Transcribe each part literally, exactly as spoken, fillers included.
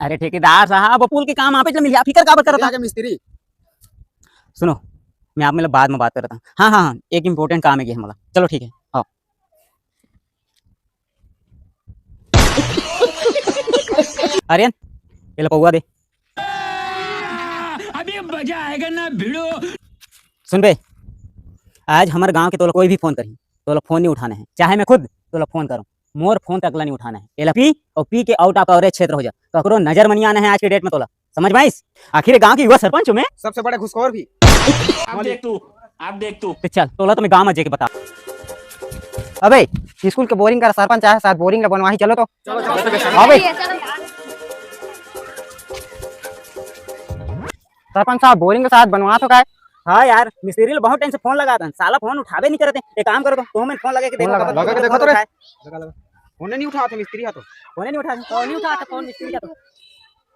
अरे ठेकेदार साहब, वो पुल के काम आपे च मिलिया, फिकर काबर करत हव? मिस्त्री। सुनो, मैं आप मन ले बाद में बात करत हँव। हाँ, हाँ, हाँ, एक important काम हे गे हमला। चलो ठीक हे, हाँ। आर्यन, ये ला पौवा दे। अभी मजा आएगा ना भिड़ो। सुन बे, आज हमर गांव के तोला कोई भी फोन करही, तोला फोन नहीं उठाना हे, चाहे मैं खुद तोला फोन करूं, मोर फोन तक ला नहीं उठाना हे। ये ला पी अउ पी के out of coverage क्षेत्र हो जा, ककरो नजर म नहीं आना हे आज के date में तोला। समझ में आइस? आखिर ये गांव के युवा सरपंच हूँ मैं। सबसे बड़े घुसखोर भी। अब देख तू, अब देख तू। तो चल, तोला तो मैं गांव में जाके बता। अबे, स्कूल के बोरिंग करा सरपंच आए हे, शायद बोरिंग ला बनवाही, चलो तो। चलो, चलो। अबे। सरपंच साहब, बोरिंग के शायद बनवात हो काय? हाँ यार, मिस्त्री ल बहुत टाइम से फोन लगात हन, साला फोन उठाबे नहीं करत हे। एक काम करो तो, तुमन फोन लगा के देखो, लगा के देखो तो रे। उठाए। लगा, लगा। फोन नहीं उठात हे मिस्त्री हा तो। फोन नहीं उठात हे, फोन नहीं उठात हे, फोन मिस्त्री हा तो।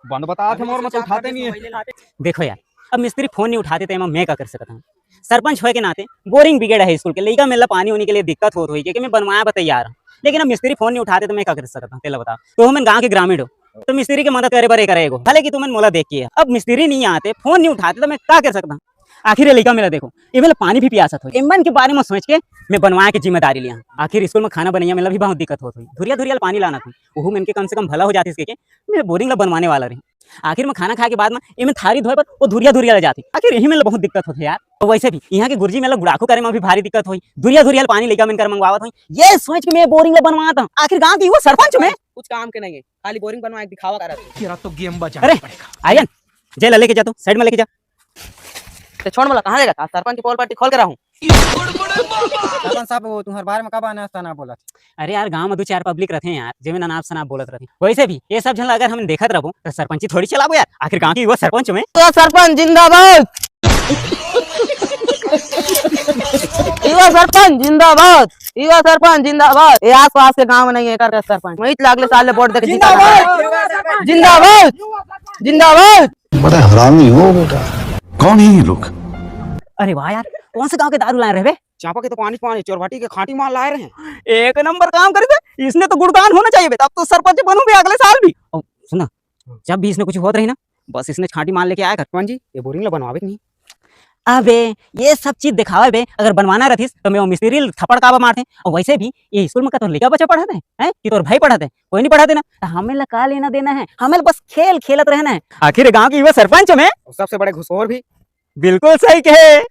बंद बतात हे मोर, मैं तो उठाते नहीं हे। देखो यार, अब मिस्त्री फोन नहीं उठाते तो एमा मैं का कर सकत हूँ? सरपंच होए के नाते बोरिंग बिगड़ हे स्कूल के, लइका मन ला पानी उनी के लिए दिक्कत होत होही, क्योंकि मैं बनवाए बर तैयार हूँ, लेकिन अब मिस्त्री फोन नहीं उठाते तो मैं का कर सकत हूँ? तेला बता, तुमन गाँव के ग्रामीण हो, तो मिस्त्री के मदद करे बर एक रहेगो, भले कि तुमन मोला देख के। अब मिस्त्री नहीं आते, फोन नहीं उठाते तो मैं का कर सकत हूँ? आखिर ये लइका मन ला देखो, एमन ला पानी भी पियासत होही, एमन के बारे में सोच के मैं बनवाए के जिम्मेदारी लिया। आखिर स्कूल में खाना बनइया मन ला भी बहुत दिक्कत होत होही, धुरिया धुरिया ल पानी लानत होही, ओहू मन के कम से कम भला हो जाती कहिके मैं बोरिंग ला बनवाने वाला रही। आखिर में खाना खाए के बाद में एमन थारी धोए बर वो धुरिया धुरिया ल जाथे, आखिर यही मन ला बहुत दिक्कत होथे यार। तो वैसे भी यहाँ के गुरुजी मन ला गुड़ाखू करे में भी भारी दिक्कत होही, धुरिया धुरिया ल पानी लइका मन कर मंगवावत होही, ये सोच के मैं बोरिंग ला बनवात हूँ। आखिर गाँव के युवा सरपंच हूँ मैं। कुछ काम के नहीं हे, खाली बोरिंग बनवाए के दिखावा करत हे। तेरा तो गेम बजाना अरे, पड़ेगा। आर्यन, जे ला लेके जा, तू साइड में लेके जा। ते छोड़ मोला, कहाँ लेगा? आज सरपंच के पोल पार्टी खोल के रहूं। सरपंच साहब, वो तुम्हारे बारे में कब अनाप शनाप बोलथे? अरे यार, गांव में दो चार पब्लिक रथे यार, जेमे अनाप शनाप बोलत रथे। वैसे भी ये सब झन ला अगर हम देखत रहबो तो सरपंची थोड़ी चलाबो यार, आखिर गांव के युवा सरपंच हूँ मैं। युवा सरपंच जिंदाबाद। युवा सरपंच जिंदाबाद। युवा सरपंच जिंदाबाद। ये आसपास के गांव में नहीं है, एकर सरपंच। वहीं लागले साले वोट देके जीता। जिंदाबाद। जिंदाबाद। जिंदाबाद। बड़ा हरामी हो बेटा। कौन है ये लोग? अरे वाह यार, कौन से गांव के दारू लाए रहे बे? चांपा के तो पानी पानी, चोरभाटी के खांटी माल लाए रहे। एक नंबर काम करे थे, इसने तो गुणगान होना चाहिए बे। अब तो सरपंच बनूं बे अगले साल भी। ओ, सुन ना, जब भी इसने कुछ होत रही ना, बस इसने खांटी माल लेके आया कर। कौन जी, ये बोरिंग ला बनवावे कि नहीं? अबे, ये सब चीज दिखावे बे, अगर बनवाना रहतीस तो मैं वो मिस्त्री ल थप्पड़ काबर मारते। और वैसे भी ये स्कूल में का तोर लइका बच्चा पढ़त हे, हैं? कि तोर भाई पढ़त हे? कोई नहीं पढ़त हे ना, तो हमें ला का लेना देना हे? हमें ला बस खेल खेलत रहना हे। आखिर गांव के युवा सरपंच हूँ मैं। और सबसे बड़े घुसखोर भी। बिल्कुल सही कहे।